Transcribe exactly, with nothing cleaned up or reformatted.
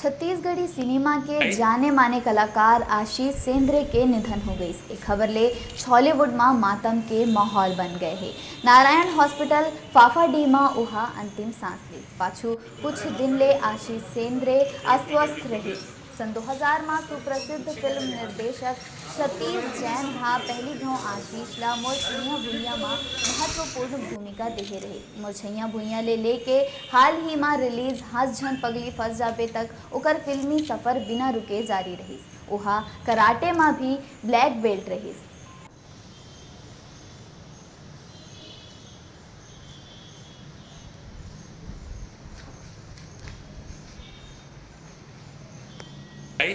Chhattisgarhi cinema के जाने माने कलाकार आशीष सेंद्रे के निधन हो गइस। ए खबर ले छॉलीवुड म मातम के माहौल बन गए हे। नारायण हॉस्पिटल फाफाडीह म ओहा अंतिम सांस लीस। पाछू कुछ दिन ले आशीष सेंद्रे अस्वस्थ रहिस। सन दो हज़ार म सुप्रसिद्ध फिल्म निर्देशक सतीश जैन ह पहली घांव आशीष ला मोर छुइयां भुइयां म महत्वपूर्ण भूमिका देहे रहे। मोर छुइयां भुइयां ले लेके हाल ही म रिलीज हंस झन पगली फंस जाबे तक ओकर फिल्मी सफर बिना रुके जारी रहिस। ओहा कराटे म भी ब्लैक बेल्ट रहिस। भाई,